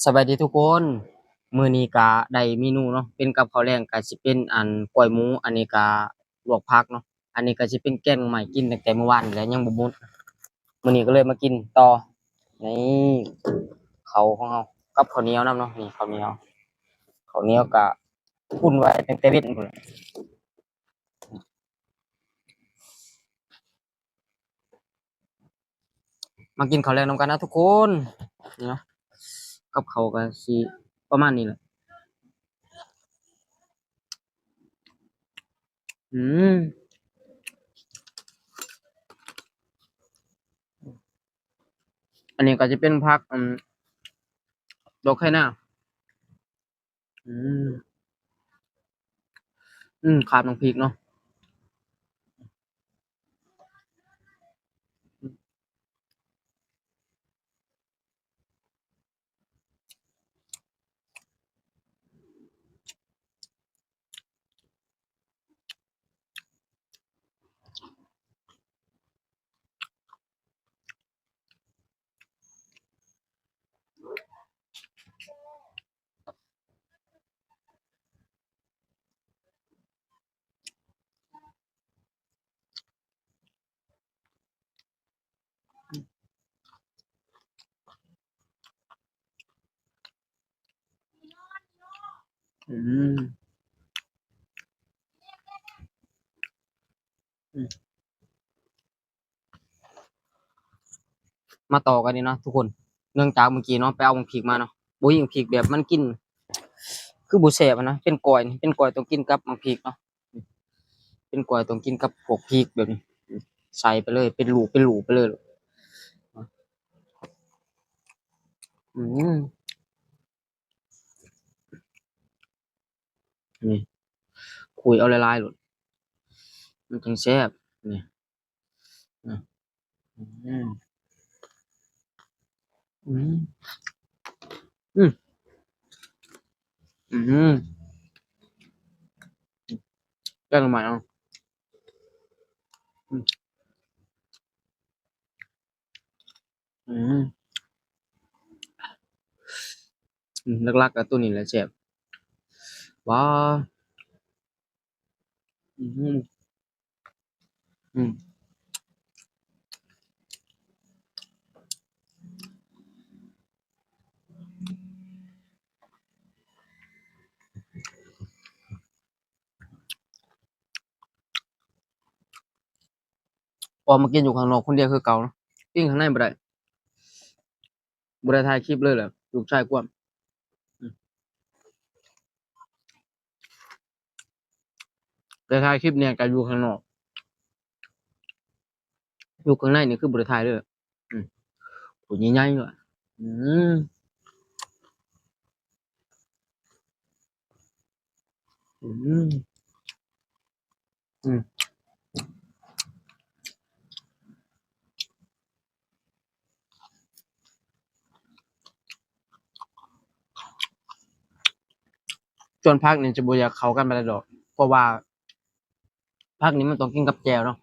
ສະບາຍດີທຸກຄົນ ມື້ນີ້ກະໄດ້ເມນູເນາະ ເປັນກັບເຂົ້າແລງ ກະຊິເປັນອັນກ້ອຍໝູ ອັນນີ້ກະລວກຜັກເນາະ ອັນນີ້ກະຊິເປັນແກງໜໍ່ໄມ້ ກິນຕັ້ງແຕ່ມື້ວານນີ້ແຫຼະ ຍັງບໍ່ໝົດ ມື້ນີ້ກະເລີຍມາກິນຕໍ່ ນີ້ ເຂົ້າຂອງເຮົາ ກັບເຂົ້າໜຽວນຳເນາະ ນີ້ເຂົ້າໜຽວ ເຂົ້າໜຽວກະອຸ່ນໄວ້ຕັ້ງແຕ່ເວັນພຸ້ນແຫຼະ. ມາກິນເຂົ້າແລງນຳກັນນະທຸກຄົນ ນີ້ເນາະ ກັບເຂົ້າກະຊິປະມານນີ້ແຫຼະ ອືມ ອັນນີ້ກະຊິເປັນຜັກ ອັນ ດອກໄຄນາ ອືມ ອືມ ຂາດໝາກພິກເນາະ ອືມ ອືມ. ມາຕໍ່ກັນນີ້ເນາະທຸກຄົນ ເນື່ອງຈາກມື້ກີ້ເນາະ ໄປເອົາໝາກພິກມາເນາະ ບໍ່ມີໝາກພິກແບບມັນກິນຄືບໍ່ແຊບຫັ້ນນະ ເປັນກ້ອຍ ເປັນກ້ອຍຕ້ອງກິນກັບໝາກພິກເນາະ ເປັນກ້ອຍຕ້ອງກິນກັບພວກພິກແບບນີ້ ໃສ່ໄປເລີຍ ເປັນລູກ ເປັນລູກໄປເລີຍ ອືມ. ນີ້ ຂູດເອົາຫຼາຍໆໂລດ ມັນຈັ່ງແຊບ ນີ້ ອືມ ອືມ ອືມ ອືມ ແກງໜໍ່ໄມ້ເອົາ ອືມ. ອືມ ອືມ ຫຼັກໆກະໂຕນີ້ແຫຼະແຊບ ວ້າ ອືມ ອືມ ອອກມາກິນຢູ່ຂ້າງນອກຄົນດຽວຄືເກົ່າເນາະ ກິນຂ້າງໃນບໍ່ໄດ້ ບໍ່ໄດ້ຖ່າຍຄລິບເລີຍແຫຼະ ລູກຊາຍກວມ ອືມ ແຕ່ຖ່າຍຄລິບນີ້ກະຢູ່ຂ້າງນອກ ຢູ່ຂ້າງໃນນີ້ຄືບໍ່ໄດ້ຖ່າຍເລີຍ ອືມ ຜູ້ໃຫຍ່ໆ ອືມ ອືມ ອືມ ສ່ວນຜັກນີ້ຈະບໍ່ຢາກເຂົ້າກັນປານໃດດອກ ເພາະວ່າຜັກນີ້ມັນຕ້ອງກິນກັບແຈ່ວເນາະ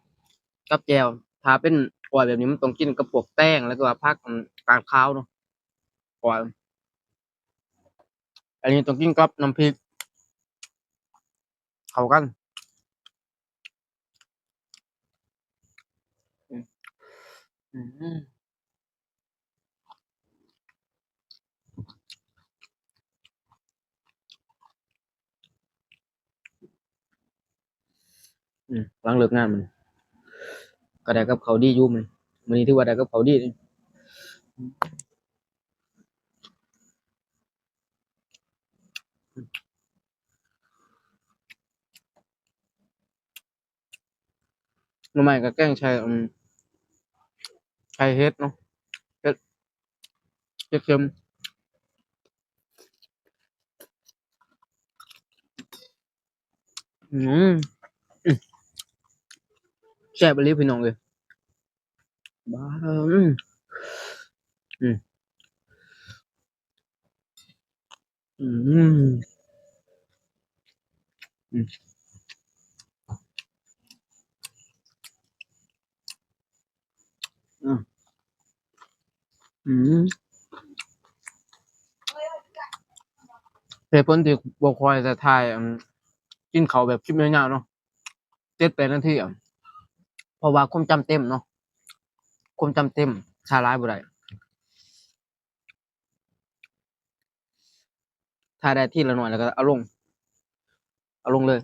ກັບແຈ່ວ ຖ້າເປັນກ້ອຍແບບນີ້ມັນຕ້ອງກິນກັບພວກແຕງ ແລ້ວກະວ່າຜັກ ອືມ ກາດຂາວເນາະ ກ້ອຍ ອັນນີ້ຕ້ອງກິນກັບນ້ຳພິກ ເຂົ້າກັນ ອືມ ອືມ ອືມ ຫຼັງເລີກງານມື້ນີ້ ກະໄດ້ກັບເຂົ້າດີຢູ່ມື້ນີ້ ມື້ນີ້ຖືວ່າໄດ້ກັບເຂົ້າດີເດ. ໜໍ່ໄມ້ກະແກງໃສ່ ອືມ ໃສ່ເຫັດເນາະ ເຫັດ ເຫັດເຂັມ ອືມ ແຊບອີ່ຫຼີພີ່ນ້ອງເອີຍ ວ້າວ ອືມ ອືມ ອືມ ອືມ ອືມ. ເຫດຜົນທີ່ບໍ່ຄ່ອຍຈະຖ່າຍ ອັນ ກິນເຂົ້າແບບຄລິບຍາວໆເນາະ ເຈັດແປດນາທີ ອະ ເພາະວ່າຄວາມຈຳເຕັມເນາະ ຄວາມຈຳເຕັມ ຖ່າຍຫຼາຍບໍ່ໄດ້ ຖ່າຍໄດ້ທີລະໜ້ອຍແລ້ວກໍເອົາລົງ ເອົາລົງເລີຍ.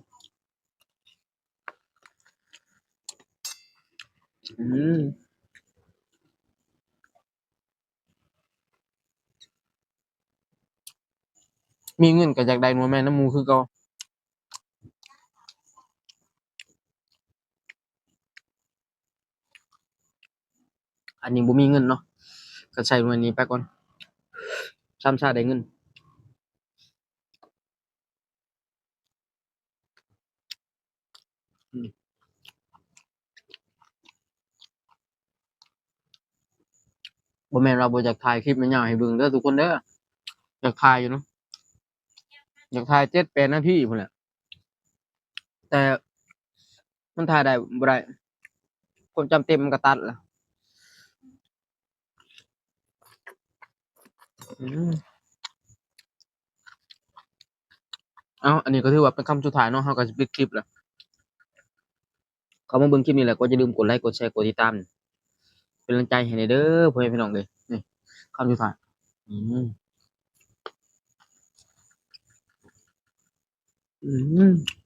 ອືມ ມີເງິນກໍຢາກໄດ້ໜ່ວຍໄມ້ນຳໝູ່ຄືເກົ່າ. ອັນນີ້ບໍ່ມີເງິນເນາະ ກໍໃຊ້ໜ່ວຍນີ້ໄປກ່ອນ ຊ້ຳຊາໄດ້ເງິນ. ບໍ່ແມ່ນວ່າບໍ່ຢາກຖ່າຍຄລິບຍາວໆໃຫ້ເບິ່ງເດີທຸກຄົນເດີ ຢາກຖ່າຍຢູ່ເນາະ ຢາກຖ່າຍເຈັດແປດນາທີພຸ້ນແຫຼະ ແຕ່ມັນຖ່າຍໄດ້ບໍ່ໄດ້ ຄວາມຈຳເຕັມມັນກໍຕັດລະ. ອືມ ເອົ້າ ອັນນີ້ກໍຖືວ່າເປັນຄຳສຸດທ້າຍເນາະ ເຮົາກໍຊິປິດຄລິບລະ. ເຂົ້າມາເບິ່ງຄລິບນີ້ແລ້ວ ກໍຢ່າລືມກົດໄລ ກົດແຊ ກົດຕິດຕາມ ເປັນກຳລັງໃຈໃຫ້ແດ່ເດີ ພໍ່ແມ່ພີ່ນ້ອງເອີຍ. ນີ້ ຄຳສຸດທ້າຍ ອືມ ອືມ.